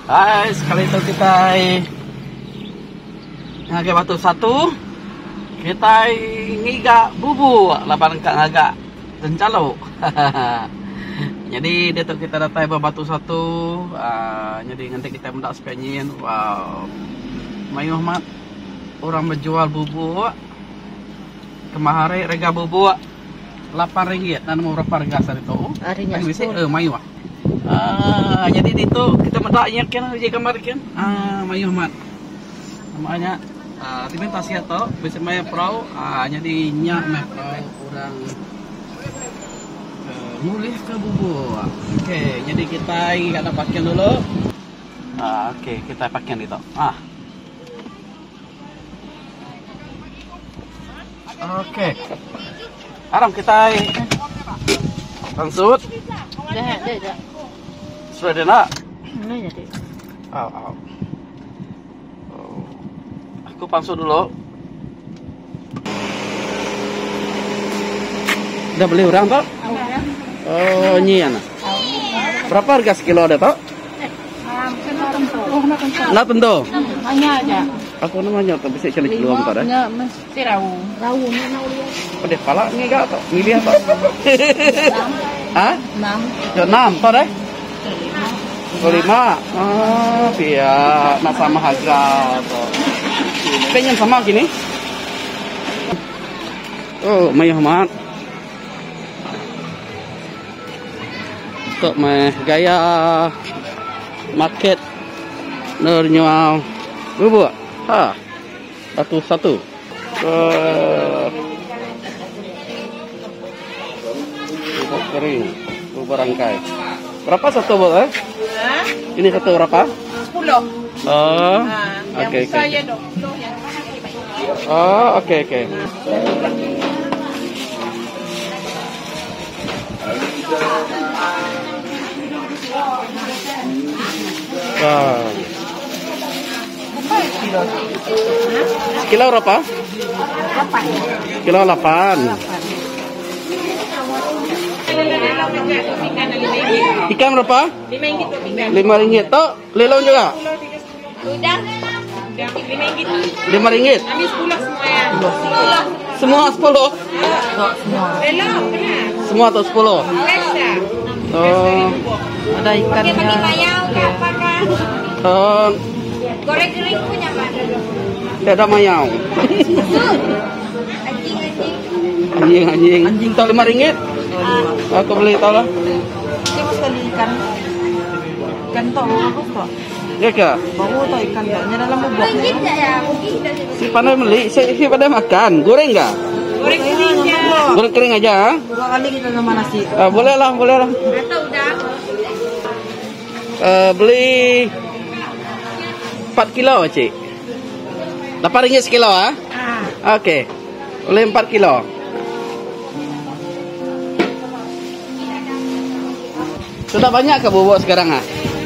Hai, sekali tu kitai ngagai batu satu kitai ngiga bubu laban ka ngaga tenchalu. Nyadi diatu kitai datai ba batu satu aaa nyadi nganti kitai meda sepiak nyin wow mayuh amat orang bejual bubuk kemahari rega bubuk lapan ringgit enda nemu berapa rega sehari tu. Bisi mayuh. Aaa nyadi ditu kita meda nya kin uji gambar kin aaa mayuh amat. Nama nya aaa tebing tasik tu bisi maya perau aaa nyadi nya meh perau orang ke ngulih ke bubuk. Okey nyadi kitai ngiga da parking dulu. Aaa okey kitai parking ditu aaa. Okey. Aram kitai pansut. Dah, dah, dah. Sudah dia nak? Mana jadi? Au, au. Oh. Aku pansut dulu. Dah beli orang tak? Oh, ni ana. Berapa harga sekilo dia tak? Nak tentu. Hanya aja. Aku nama nya tak bisa cari kilo tak dah. Nya mesti rau. Rau ni nak uliah. Pedih pala ngiga tu, milih tu. Ha? Enam. Jo enam tu deh. 25. Ah, pia nak sama harga tu. Pengen sama gini. Oh, mayuh amat. Tok meh gaya market endur nyual bubuk. Ha. Satu satu. Uh. Bubuk kering, bubuk rangkai. Berapa satu bu? Eh? Ha? Ini satu berapa? 10. Oh. Ha, yang Okey besar okey. ya 20, yang kecil 5. Oh, okey okey. Wah. Sekilo berapa? Sekilo 8. Ikan berapa? 5 ringgit. Tok, lelong juga? Udang. Udang 5 ringgit. 5 ringgit. Ambil 10 semua ya. 10. Semua 10. Lelong kena. Semua tu 10. Fresh dah. Oh. Ada Pakai ikannya. pakai mayau ke apa kah? Oh, Goreng kering punya mana? tidak ada mayau. Anjing anjing. Anjing anjing. Anjing tau 5 ringgit. Aku beli tau lah. Coba sekali ikan. Ikan tau bagus kok. Ya ke? Bau tau ikan tau. Nya dalam bubuk. Ringgit tak ya? Mungkin dah. Si pandai beli, si, si pandai makan. Goreng enggak? Goreng kering ya. Goreng kering aja. ah? Dua kali kita sama nasi. Ah, boleh lah, boleh lah. Atau udang. Uh, beli 4 kilo, cik. 8 ringgit sekilo ah. Ah. Okey. Boleh 4 kilo. Sudah banyak ke bubuk sekarang ah?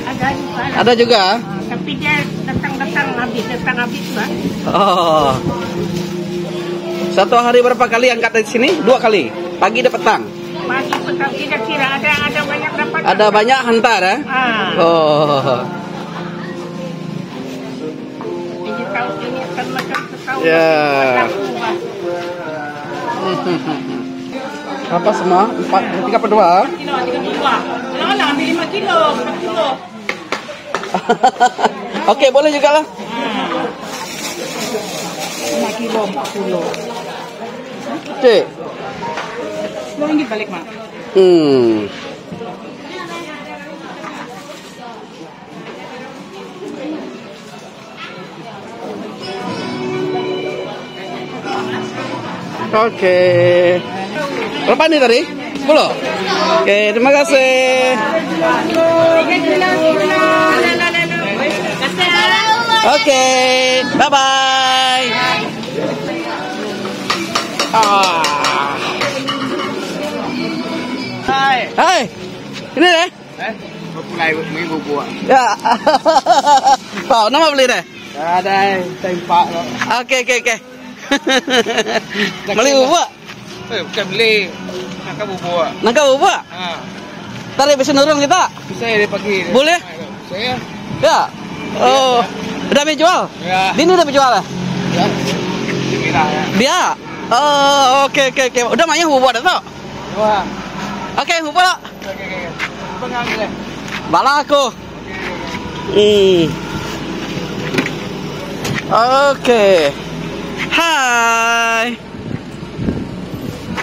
Ada juga. Ada juga ah? Tapi dia datang-datang habis, datang habis lah. Oh. Satu hari berapa kali angkat dari sini? Dua kali. Pagi dan petang. Pagi petang tidak kira ada ada banyak dapat. Ada banyak hantar eh? Ah. Oh. Ini tahun ini akan makan setahun. Ya. Laku, Pak. Berapa semua? 4 32. Kilo 32. Kalau lah ambil 5 kilo, 4 kilo. Okey, boleh juga lah. 5 kilo 40. Cik. 10 ringgit balik mak. Hmm. Okey. Berapa ni tadi? 10. Okey, terima kasih. 3 kilo 10. Lah lah lah. Kasih. Okey, bye bye. Ah. Hai. Hai. Ini deh. Eh, pulai main bubuk. Ya. Pak, nama beli deh. Ada tempat lo. Okey, okey, okey. Beli bubuk. Eh, bukan beli. Nak bubuk. Nak bubuk? Ha. Tarik bisa nurun kita. Bisa ya pagi. Boleh? Saya. Ya. Oh. Udah meh jual? Ya. Dini udah bejual ah? Ya. Di mirah ya. Dia. Oh, okey okey okey. Udah mayuh bubuk dah tu. Wah. Okey, bubuk dah. Okey okey. Pengang ni. Bala aku. Okey. Hai.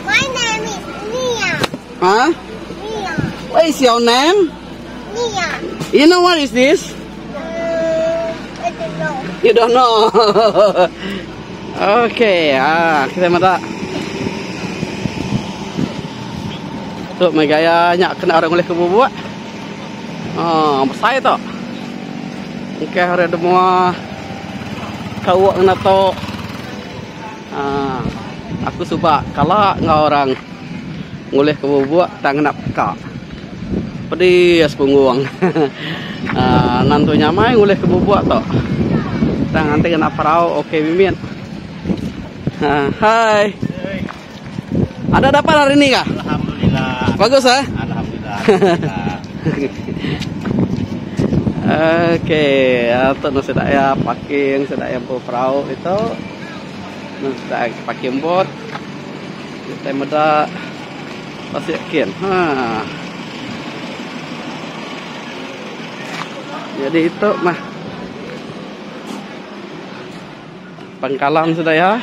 My name is Nia. Huh? Nia. What is your name? Nia. You know what is this? I don't know. You don't know. okay, ah, kita mata. Tu mai gaya nya kena orang ulih ke bubuk. Ah, besai tu. Engkah hari demua kawak ngena tu. Ah, aku suba kala enggau orang ngulih ke bubuk tang ngena peka. Pedis punggung. Ah, nan tu nyamai ngulih ke bubuk tu. Tang enti ngena perau okey mimit. Ha, hai. Ada dapat hari ni kah? Alhamdulillah. Bagus ah. Alhamdulillah. Alhamdulillah. Okey, tu nu sida iya parking sida iya empu perau ditu. Nu sida iya parking bot. Kitai meda pasik kin. Ha. Jadi itu mah pangkalan sida iya.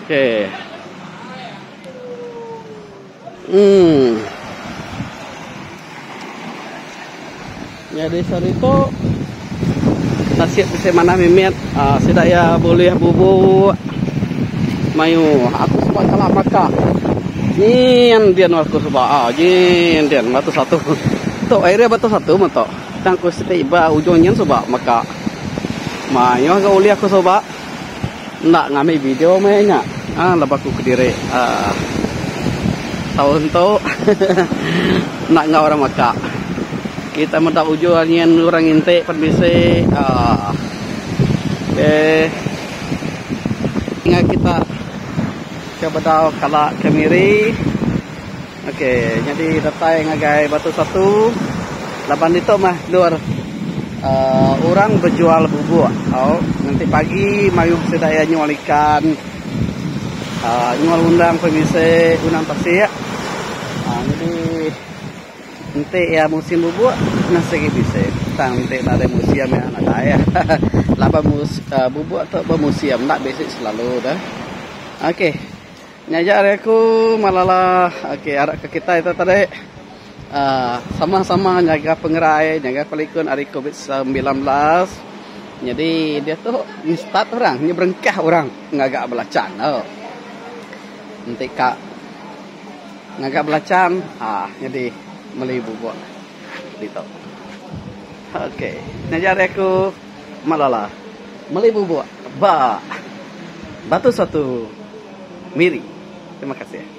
Okey. Hmm. Nyadi sehari tu nasib bisi manah mimit uhh sida iya bulih bubuk mayuh aku suba kala maka nyin din aku suba uhh nyin din batu satu tu area batu satu meh tu tang ku siti ba ujung nyin suba maka mayuh ga ulih aku suba. Enda ngambi video meh nya uhh lebuh aku kediri uhh taun tu enda enggau orang meka. Kita meda ujung nyin orang nginti pan bisi uhh okay ingat kita ke bedau kala ke Miri okay nyadi datai ngagai Batu Satu laban ditu meh endur. uhh orang bejual bubuk tau nganti pagi mayuh sida iya nyual ikan uhh nyual undang pemisi undang tasik uhh jadi enti iya musim bubuk meh sigi bisi tang enti nadai musim iya nadai haha laban bubuk tu bemusim enda bisi selalu deh. Okey nya aja ari aku malala okey arap ke kitai tu tadi. uhh sama-sama nyaga pengerai nyaga pelikun ari covid 19 nyadi diatu start orang nyi berengkah orang ngaga belacan tu enti ka ngaga belacan uhh nyadi meli bubuk ditu. Okey nya ari aku malala meli bubuk ba Batu Satu Miri. Terima kasih.